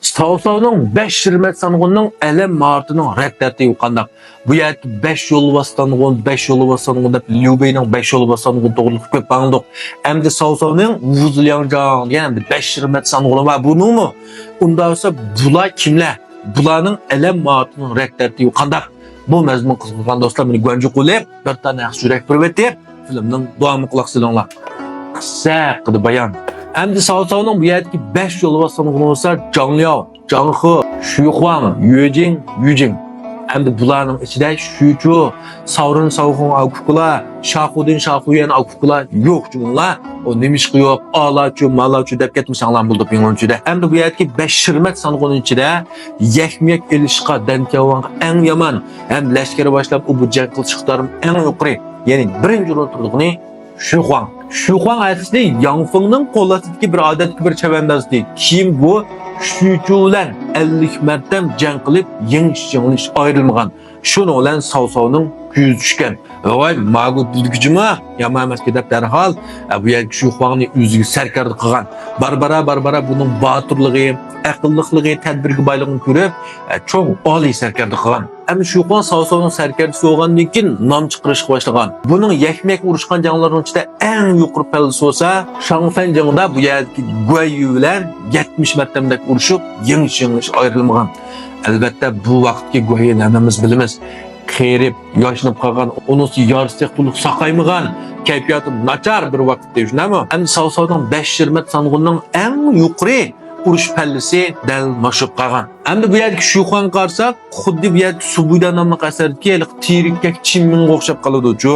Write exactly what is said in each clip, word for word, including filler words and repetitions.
ساۋساۋنىڭ بەش شىرمەت سانغۇننىڭ ئەلەم ماھارىتىنىڭ رەت تەرتىپى قانداق؟ بۇ يەردىكى بەش يولۋاس سانغۇن، بەش يولۋاس سانغۇن دەپ ليۇ بېينىڭ بەش يولۋاس سانغۇن توغرىلىق كۆپ ئاڭلىدۇق. ئەمدى ساۋساۋنىڭ ۋۇزلياڭجاڭ دېگەن ئەمدى بەش شىرمەت سانغۇنى بار. بۇنىڭمۇ؟ ئۇنداق بولسا بۇلار كىملەر؟ بۇلارنىڭ ئەلەم ماھارىتىنىڭ رەت تەرتىپى قانداق؟ بۇ مەزمۇن قىزىقىدىغان دوستلار مېنى گۇەنجۇ قىلىپ، بىر دانە ياخشى يۈرەك بېرىۋېتىپ، فىلىمنىڭ داۋامىغا قۇلاق سېلىڭلار. قىسسە ھەققىدە بايان. ئەمدى ساۋساۋنىڭ بۇ يەردىكى بەش يولۋاس سانغۇنى بولسا جاڭلياۋ، جاڭخې، شۈيخۇاڭ، يۆجىڭ، يۈجىڭ. ئەمدى بۇلارنىڭ ئىچىدە شۈچۇ، ساۋرىن ساۋخۇڭ ئاكۇكۇلار، شاخۇدىن شاخۇيۈەن ئاكۇكۇلار يوق جۇمۇلار. ئۇ نېمىشقا يوق، ئالاچۇ، مالاچۇ دەپ كەتمىسەڭلار بولىدۇ پىڭلۇنچۇدە. ئەمدى بۇ يەردىكى بەش شىرمەت سانغۇنى ئىچىدە يەكمۇ يەك ئېلىشقا دەنتياۋاڭغا ئەڭ يامان ھەم لەشكەر باشلاپ ئۇ بۇ جەڭ قىلىش ئىقتىدارىمۇ ئەڭ يۇقىرى، يەنى بىرىنچى ئورۇندا تۇرىدىغىنى شۈيخۇاڭ. شۈيخۇاڭ ئەسلى ياڭفېڭنىڭ قول ئاستىدىكى بىر ئادەتتىكى بىر چەۋەنداز ئىدى. كېيىن بۇ شۈچۈ بىلەن ئەللىك مەرتەم جەڭ قىلىپ، يېڭىش-يېڭىلىش ئايرىلمىغان. شۇنىڭ بىلەن ساۋساۋنىڭ كۆزى چۈشكەن. ۋاي، ماگۇ بىلگۈچىمۇ يامان ئەمەسكەن دەپ دەرھال، ئە، بۇ يەردىكى شۈيخۇاڭنى ئۆزىگە سەركەردە قىلغان. بارا-بارا، بارا-بارا بۇنىڭ باتۇرلۇقى، ئەقىللىقلىقى، تەدبىرگە بايلىقىنى كۆرۈپ، ئە، چوڭ ئالىي سەركەردە قىلغان. ئەمدى شۈيخۇاڭ ساۋساۋنىڭ سەركەردىسى بولغاندىن كېيىن نام چىقىرىشقا باشلىغان. بۇنىڭ يەكمۇ يەك ئۇرۇشقان جەڭلىرىنىڭ ئىچىدە ئەڭ يۇقىرى پەللىسى بولسا شاڭفەن جېڭىدا بۇ يەردىكى گۇەييۈ بىلەن يەتمىش مەرتەمدەك ئۇرۇشۇپ، يېڭىش-يېڭىلىش ئايرىلمىغان. ئەلۋەتتە، بۇ ۋاقىتتىكى گۇەييۈنى ھەممىمىز بىلىمىز. قېرىپ، ياشىنىپ قالغان، ئۇنىڭ يارىسى تولۇق ساقايمىغان، كەيپىياتى ناچار بىر ۋاقىت دەيمىز. ئەمدى ساۋساۋنىڭ بەش شىرمەت سانغۇننىڭ ئەڭ يۇقىرى ئۇرۇش پەللىسى دەل ماشۇپ قالغان. ئەمدى بۇ يەردىكى شۈيخۇاڭغا قارىساق، خۇددى بۇ يەردىكى سۇبۇيدا ناملىق ئەسەردىكى ھېلىقى تېرىككەك چىن مىڭغا ئوخشاپ قالىدۇچۇ.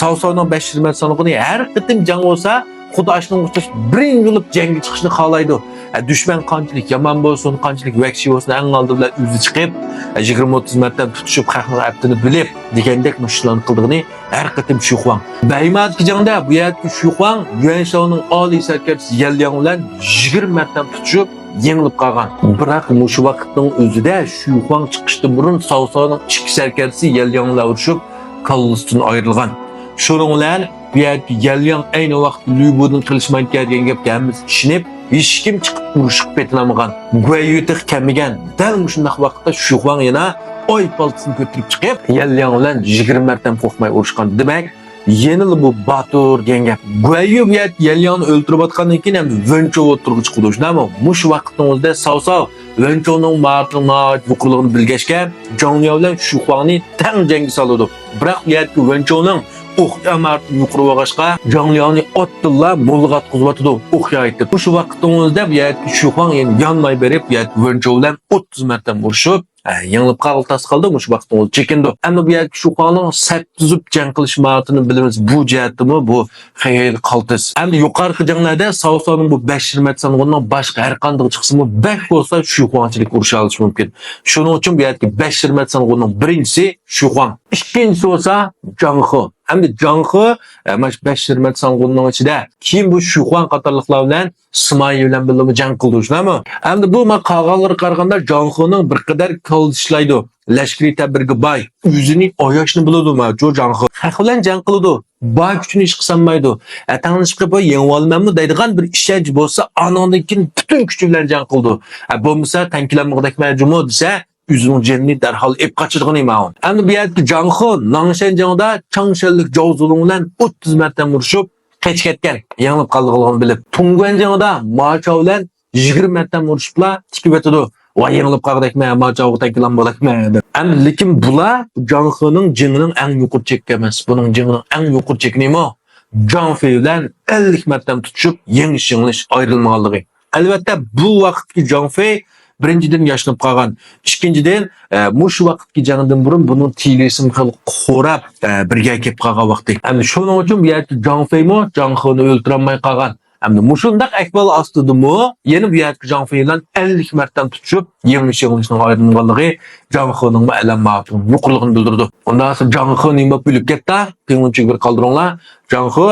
ساۋساۋنىڭ بەش شىرمەت سانغۇنى ھەر قېتىم جەڭ بولسا، خۇددى ئاشۇنىڭغا ئوخشاش بىرىنچى بولۇپ جەڭگە چىقىشنى خالايدۇ. ئە، دۈشمەن قانچىلىك يامان بولسۇن، قانچىلىك ۋەھشىي بولسۇن، ئەڭ ئالدى بىلەن ئۆزى چىقىپ، ئە، يىگىرمە ئوتتۇز مەرتەم تۇتۇشۇپ، خەقنىڭ ئەپتىنى بىلىپ دېگەندەك مۇشۇلارنى قىلىدىغىنى ھەر قېتىم شۈيخۇاڭ. بەيمادىكى جەڭدە بۇ يەردىكى شۈيخۇاڭ يۈەنشاۋنىڭ ئالىي سەركەردىسى يەنلياڭ بىلەن يىگىرمە مەرتەم تۇتۇشۇپ، يېڭىلىپ قالغان. بىراق مۇشۇ ۋاقىتنىڭ ئۆزىدە شۈيخۇاڭ چىقىشتىن بۇرۇن ساۋساۋنىڭ ئىككى سەركەردىسى يەنلياڭ بىلەن ئۇرۇشۇپ، كاللىسىدىن ئايرىلغان. شۇنىڭ بىلەن بۇ يەردىكى يەنلياڭ ئەينى ۋاقىتتا لۈبۇدىن قېلىشمايدىكەن دېگەن گەپكە ھەممىسى ئىشىنىپ، ھېچكىم چىقىپ ئۇرۇشقا پېتىنالمىغان. گۇەييۈ تېخى كەلمىگەن. دەل مۇشۇنداق ۋاقىتتا شۈيخۇاڭ يەنە ئاي پالتىسىنى كۆتۈرۈپ چىقىپ، يەنلياڭ بىلەن يىگىرمە مەرتەم قورقماي ئۇرۇشقان. دېمەك، يەنىلا بۇ باتۇر دېگەن گەپ. گۇەييۈ بۇ يەردە يەنلياڭنى ئۆلتۈرۈپ ئاتقاندىن كېيىن ئەمدى ۋېنچۇ ئوتتۇرىغا چىقىدۇ، شۇنداقمۇ؟ مۇشۇ ۋاقىتنىڭ ئۆزىدە ساۋساۋ ۋېنچۇنىڭ ماھارىتىنىڭ ناھايىتى يۇقىرىلىقىنى بىلگەچكە، جاڭلياۋ بىلەن شۈيخۇاڭنى تەڭ جەڭگە سالىدۇ. بىراق بۇ يەردىكى ۋېنچۇنىڭ ئوق ماھارىتى يۇقىرى بولغاچقا، جاڭلياۋنى ئاتتىنلا موللىغا ئاتقۇزۇۋاتىدۇ، ئوق يايىتىپ. مۇشۇ ۋاقىتنىڭ ئۆزىدە بۇ يەردىكى شۈيخۇاڭ يەنە يانماي بېرىپ، بۇ يەردىكى ۋېنچۇ بىلەن ئوتتۇز مەرتەم ئۇرۇشۇپ، ئە، يېڭىلىپ قالغىلى تاس قالدى، مۇشۇ ۋاقىتتا ئۇ چېكىندى. ئەمما بۇ يەردىكى شۈيخۇاڭنىڭ سەپ تۈزۈپ جەڭ قىلىش ماھارىتىنى بىلىمىز. بۇ جەھەتتىمۇ بۇ خېلى قالتىس. ئەمدى يۇقىرىقى جەڭلەردە ساۋساۋنىڭ بۇ بەش شىرمەت سانغۇننىڭ باشقا ھەر قانداق چىقسىمۇ بەك بولسا شۈيخۇاڭچىلىك ئۇرۇشالىشى مۇمكىن. شۇنىڭ ئۈچۈن بۇ يەردىكى بەش شىرمەت سانغۇننىڭ بىرىنچىسى شۈيخۇاڭ. ئىككىنچىسى بولسا جاڭخې. ئەمدى جاڭخې، ئە، مانا شۇ بەش شىرمەت سانغۇننىڭ ئىچىدە. كېيىن بۇ شۈيخۇاڭ قاتارلىقلار بىلەن سىمايى بىلەن بىللىمۇ جەڭ قىلدى، شۇنداقمۇ؟ ئەمدى بۇ مانا قالغانلىرىغا قارىغاندا جاڭخېنىڭ بىر قەدەر كاللىسى ئىشلەيدۇ. لەشكىرىي تەدبىرگە باي. ئۆزىنى ئاياشنى بىلىدۇ، مانا شۇ جاڭخې. خەق بىلەن جەڭ قىلىدۇ. بار كۈچىنى ئىشقا سالمايدۇ. ئە، تەڭلىشىپ قېلىپ، يېڭىۋالىمەنمۇ دەيدىغان بىر ئىشەنچ بولسا، ئانىڭدىن كېيىن پۈتۈن كۈچى بىلەن جەڭ قىلىدۇ. ئە، بولمىسا، تەڭ كېلەلمىغۇدەكمەن جۇمۇ دېسە، ئۆزىنىڭ جېنىنى دەرھال ئېلىپ قاچىدىغىنى ماۋۇ. ئەمدى بۇ يەردىكى جاڭخې ناڭشەن جېڭىدا چاڭشەنلىك جاۋ زۇلۇڭ بىلەن ئوتتۇز مەرتەم ئۇرۇشۇپ، قېچىپ كەتكەن، يېڭىلىپ قالغانلىقىنى بىلىپ. تۇڭگۇەن جېڭىدا ما چاۋ بىلەن يىگىرمە مەرتەم ئۇرۇشۇپلا تىكىۋېتىدۇ. ۋاي، يېڭىلىپ قالغۇدەكمەن، ما چاۋغا تەڭ كېلەلمىگۈدەكمەن دەپ. ئەمدى لېكىن بۇلار جاڭخېنىڭ جېڭىنىڭ ئەڭ يۇقىرى چېكى ئەمەس. بۇنىڭ جېڭىنىڭ ئەڭ يۇقىرى چېكى نېمە؟ جاڭ فېي بىلەن ئەللىك مەرتەم تۇتۇشۇپ، يېڭىش-يېڭىلىش ئايرىلمىغانلىقى. ئەلۋەتتە، بۇ ۋاقىتتىكى جاڭ فېي بىرىنچىدىن ياشىنىپ قالغان. ئىككىنچىدىن، ئە، مۇشۇ ۋاقىتتىكى جەڭدىن بۇرۇن بۇنىڭ تىلىسىمۇ خېلى خوراپ، ئە، بىر يەرگە كېلىپ قالغان ۋاقتى. ئەمدى شۇنىڭ ئۈچۈن بۇ يەردىكى جاڭ فېيمۇ جاڭ خېنى ئۆلتۈرەلمەي قالغان. ئەمدى مۇشۇنداق ئەھۋال ئاستىدىمۇ يەنە بۇ يەردىكى جاڭ فېي بىلەن ئەللىك مەرتەم تۇتۇشۇپ، يېڭىش-يېڭىلىشنىڭ ئايرىلمىغانلىقى جاڭ خېنىڭمۇ ئەلەم ماھارىتىنىڭ يۇقىرىلىقىنى بىلدۈرىدۇ. ئۇنداق بولسا جاڭ خې نېمە بولۇپ ئۆلۈپ كەتتى؟ پىڭلۇنچىگە بىر قالدۇرۇڭلار. جاڭ خې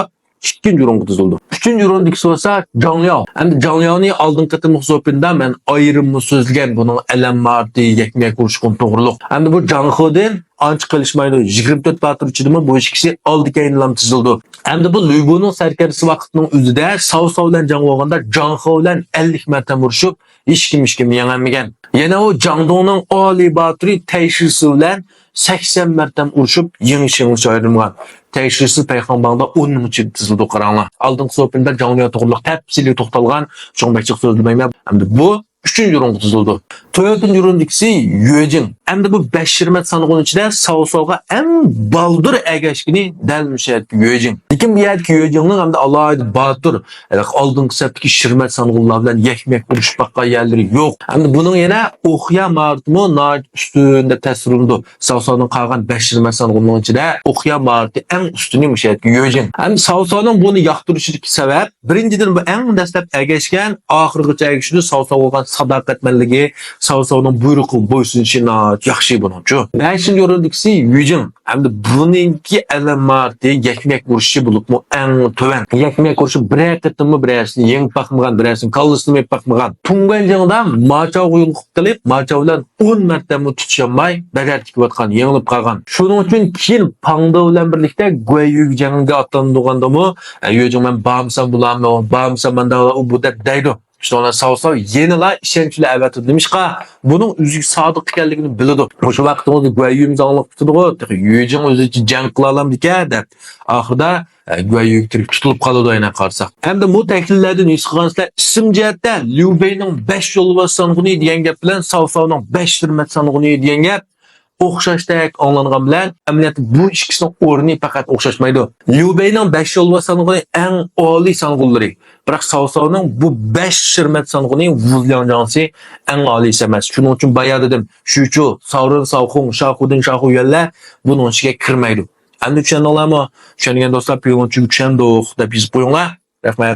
ئىككىنچى ئورۇنغا تىزىلىدۇ. ئۈچىنچى ئورۇندىكىسى بولسا جاڭ لياۋ. ئەمدى جاڭ لياۋنى ئالدىنقى قېتىملىق سۆھبىتىمدە مەن ئايرىممۇ سۆزلىگەن بۇنىڭ ئەلەم ماھارىتى، يەكمۇ يەك ئۇرۇشقىنى توغرۇلۇق. ئەمدى بۇ جاڭ خېدىن ئانچە قېلىشمايدۇ. يىگىرمە تۆت باتۇر ئىچىدىمۇ بۇ ئىككىسى ئالدى كەينىلام تىزىلىدۇ. ئەمدى بۇ لۈي بۇنىڭ سەركەردىسى ۋاقتىنىڭ ئۆزىدە ساۋ ساۋ بىلەن جەڭ بولغاندا جاڭ خې بىلەن ئەللىك مەرتەم ئۇرۇشۇپ، ھېچكىم، ھېچكىم يېڭەلمىگەن. يەنە ئۇ جاڭدۇڭنىڭ ئالىي باتۇرى تەيشىسى بىلەن سەكسەن مەرتەم ئۇرۇشۇپ، يېڭىش، يېڭىش ئايرىلمىغان. تەيشىسى پەيخاڭباڭدا ئون مىڭ چىن تىزىلىدۇ، قاراڭلار. ئالدىنقى سوپىندا جاڭدۇڭ توغرىلىق تەپسىلىي توختالغان، شۇڭا بەك جىق سۆزلىمەيمەن. ئەمدى بۇ ئۈچىنچى ئورۇنغا تىزىلىدۇ. تۆتىنچى ئورۇندىكىسى يۆجىڭ. ئەمدى بۇ بەش شىرمەت سانغۇن ئىچىدە ساۋساۋغا ئەڭ بالدۇر ئەگەشكىنى دەل مۇشۇ يەردىكى يۆجىڭ. لېكىن بۇ يەردىكى يۆجىڭنىڭ ئەمدى ئالاھىدە باتۇر، ئالدىنقى سەپتىكى شىرمەت سانغۇنلار بىلەن يەكمۇ يەك ئۇرۇشۇپ باققان يەرلىرى يوق. ئەمدى بۇنىڭ يەنە ئوخيا ماھارىتىمۇ ناھايىتى ئۈستۈن دەپ تەسۋىرلىنىدۇ. ساۋساۋنىڭ قالغان بەش شىرمەت سانغۇننىڭ ئىچىدە ئوخيا ماھارىتى ئەڭ ئۈستۈنى مۇشۇ يەردىكى يۆجىڭ. ئەمدى ساۋساۋنىڭ بۇنى ياقتۇرۇشىدىكى سەۋەب، بىرىنچىدىن، بۇ ئەڭ دەسلەپ ئەگەشكەن، ئاخىرغىچە ئەگىشىدۇ. ساۋساۋغا بولغان ساداقەتمەنلىكى، ساۋساۋنىڭ بۇيرۇقىغا بويسۇنۇشى ناھايىتى ياخشى بۇنىڭچۇ. بەشىنچى ئورۇندىكىسى يۈجىڭ. ئەمدى بۇنىڭكى ئەلەم ماھارىتى يەكمۇ يەك ئۇرۇشى بولۇپمۇ ئەڭ تۆۋەن. يەكمۇ يەك ئۇرۇشى بىرەر قېتىممۇ بىرەرسىنى يېڭىپ باقمىغان، بىرەرسىنىڭ كاللىسىنىمۇ يەپ باقمىغان. تۇڭگۇەن جېڭىدا ماچاۋغا يولۇقۇپ قېلىپ، ماچاۋ بىلەن ئون مەرتەممۇ تۇتۇشالماي، بەدەر تىكىۋاتقان، يېڭىلىپ قالغان. شۇنىڭ ئۈچۈن كېيىن پاڭداۋ بىلەن بىرلىكتە گۇەييۈگە جەڭگە ئاتلىنىدىغاندىمۇ، ئە، يۆجىڭ مەن بارمىسام بولامدۇ، بارمىسام مەن داۋا ئۇ بۇ دەپ دەيدۇ. شۇنىڭ بىلەن ساۋساۋ يەنىلا ئىشەنچ بىلەن ئەۋەتىدۇ. نېمىشقا؟ بۇنىڭ ئۆزىگە سادىق ئىكەنلىكىنى بىلىدۇ. مۇشۇ ۋاقىتىڭىزدا گۇەييۈمىز ئاڭلىق تۇتىدىغۇ، تېخى يۆجىڭ ئۆزىچە جەڭ قىلالامدىكەن دەپ، ئاخىرىدا، ئە، گۇەييۈگە تىرىك تۇتۇلۇپ قالىدۇ، ئەينەن قارىساق. ئەمدى بۇ تەھلىللەردىن ھېس قىلغانسىلەر، ئىسىم جەھەتتە ليۇ بەينىڭ بەش يولۋاس سانغۇنى دېگەن گەپ بىلەن ساۋساۋنىڭ بەش شىرمەت سانغۇنى دېگەن گەپ ئوخشاشتەك ئاڭلانغان بىلەن، ئەمەلىيەتتە بۇ ئىككىسىنىڭ ئورنى پەقەت ئوخشاشمايدۇ. ليۇ بەينىڭ بەش يولۋاس سانغۇنى ئەڭ ئالىي سانغۇنلىرى. بىراق ساۋساۋنىڭ بۇ بەش شىرمەت سانغۇنى ۋۇلياڭجاڭسى ئەڭ ئالىيسى ئەمەس. شۇنىڭ ئۈچۈن بايا دېدىم، شۈچۇ، ساۋرېن، ساۋخۇڭ، شاخۇدىن، شاخۇيۈەنلەر بۇنىڭ ئىچىگە كىرمەيدۇ. ئەمدى چۈشەندىڭلارمۇ؟ چۈشەنگەن دوستلار، پىۋىڭچۈگە چۈشەندۇق دەپ يېزىپ قويۇڭلار. رەھمەت.